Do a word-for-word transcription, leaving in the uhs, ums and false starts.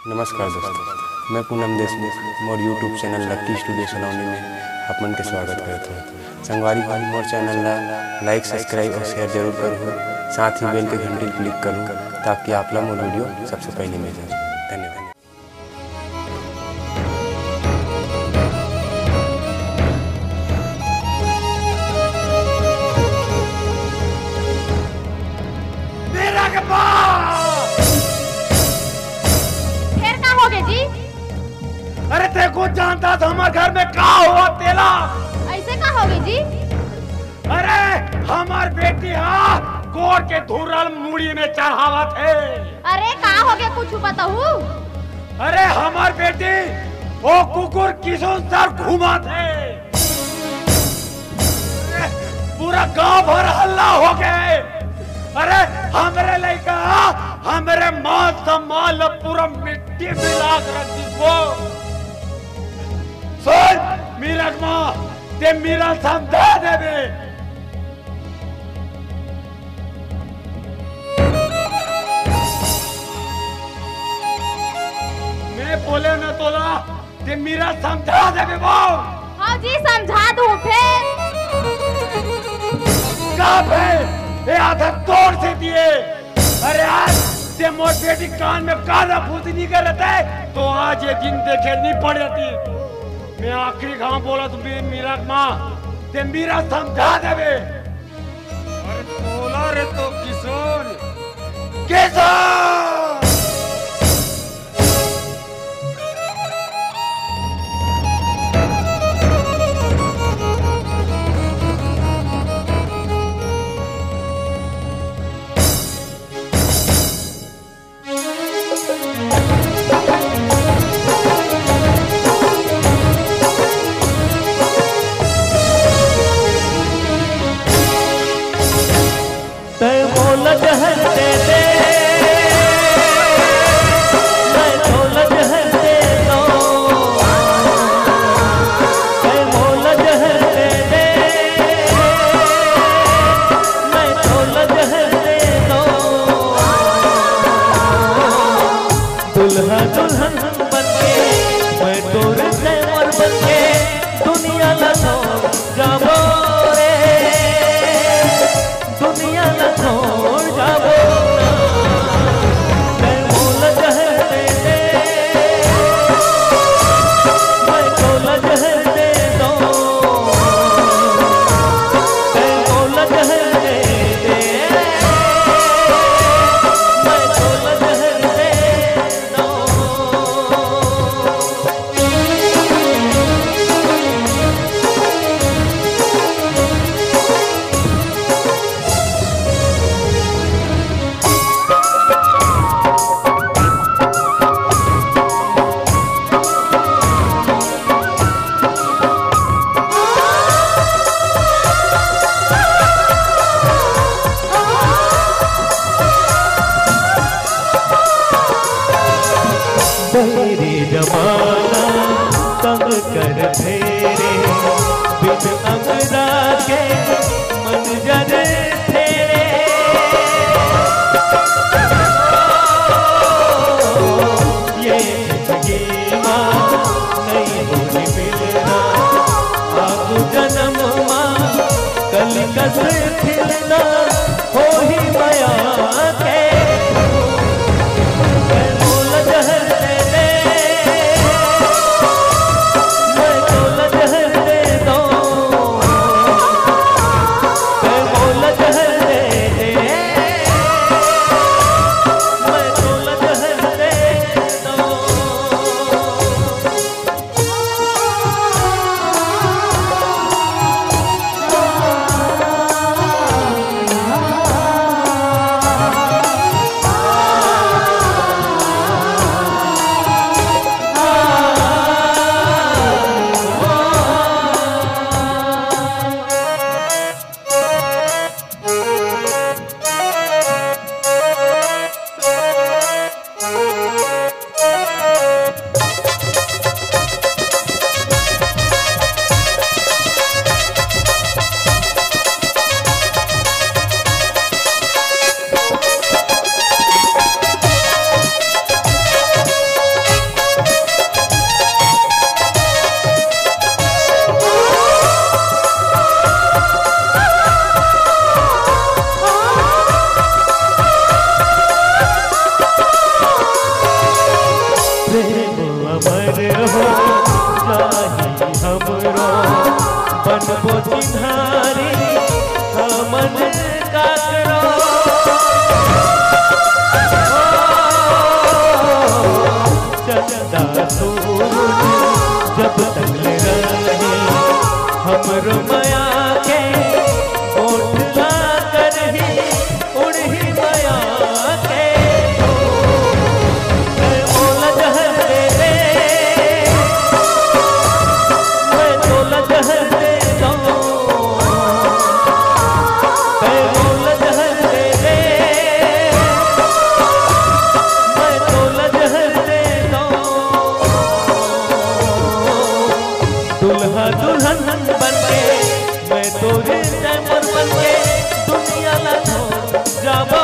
नमस्कार दोस्तों, मैं पूनम देशमुख, मोर YouTube चैनल लक्की स्टूडियो सलोनी में आप मन के स्वागत करत हूँ। संगवारी हो, मोर चैनल ला लाइक, सब्सक्राइब और शेयर जरूर करूँ, साथ ही बेल के घंटी क्लिक करूँ, ताकि आप ला मोर वीडियो सबसे पहले मिल जाए। धन्यवाद। मेरा के बाप! फेर का होगे जी? अरे, तें खुद जानथस हमर घर में का होवत तेला। अइसे का होगे जी? अरे, हमर बेटी हा कोर के धुर्रा ल मुड़ी में चढ़ावत हे। अरे, का होगे, कुछु बताहू? अरे, हमर बेटी ओ कुकुर किसुन सर घुमात हे। अरे, पूरा गांव भर हल्ला होगे। अरे, हमरे लइका, हमरे मान सम्मान ल पूरा मिट्टी मिला के रख दिस वो। सुन, मीरा के माँ, तें मीरा ल समझा देबे। मैं बोलेंव ना तोला, तें मीरा ल समझा देबे वो। हाँ जी, समझा दूँ फेर। का फेर? ए आधा तोर से दिए। अरे आज तें मोर बेटी कान में काना फूसी नहीं कर रहता है, तो आज ये दिन देखे नहीं पड़ जाती। मैं आखिरी घाव बोलत हूँ, मीरा के माँ, तें मीरा ल समझा देबे। अरे बोला रे तो किसुन। किसुन! तैं मोला जहर दे दे, मैं तोला जहर दे दो। तैं मोला जहर दे दे, मैं तोला जहर दे दो। दुल्हा दुल्हन बनके, मैं तोर सैंवर बनके, दुनिया ला छोड़ जाबो रे, दुनिया ला छोड़ जाबो ना। तैं मोला जहर दे दे, मैं तोला जहर दे दो। तैं मोला जहर दे दे, मैं तोला जहर दे दो। बहिरे जमाना तंग करथे रे, बिन अंगना के मन जरथे रे। ये जिंदगी मा नइ होही मिलना, आगू जनम मा कली कस खिलना। होही मया के, तैं मोला जहर दे दे, मैं तोला जहर चिन्हारी हमन काकरो। ओ, चंदा सूरज जब तक रहे, हमरो मया के ओठ ला करही, उड़ही मया के। तैं मोला जहर दे दे, मैं तोला जहर दे दौं। तैं मोला जहर दे दे, मैं तोला जहर दे दौं। दुल्हा दुल्हन बनके, मैं तोरे जैमर बनके, दुनिया ला छोड़ जाबो।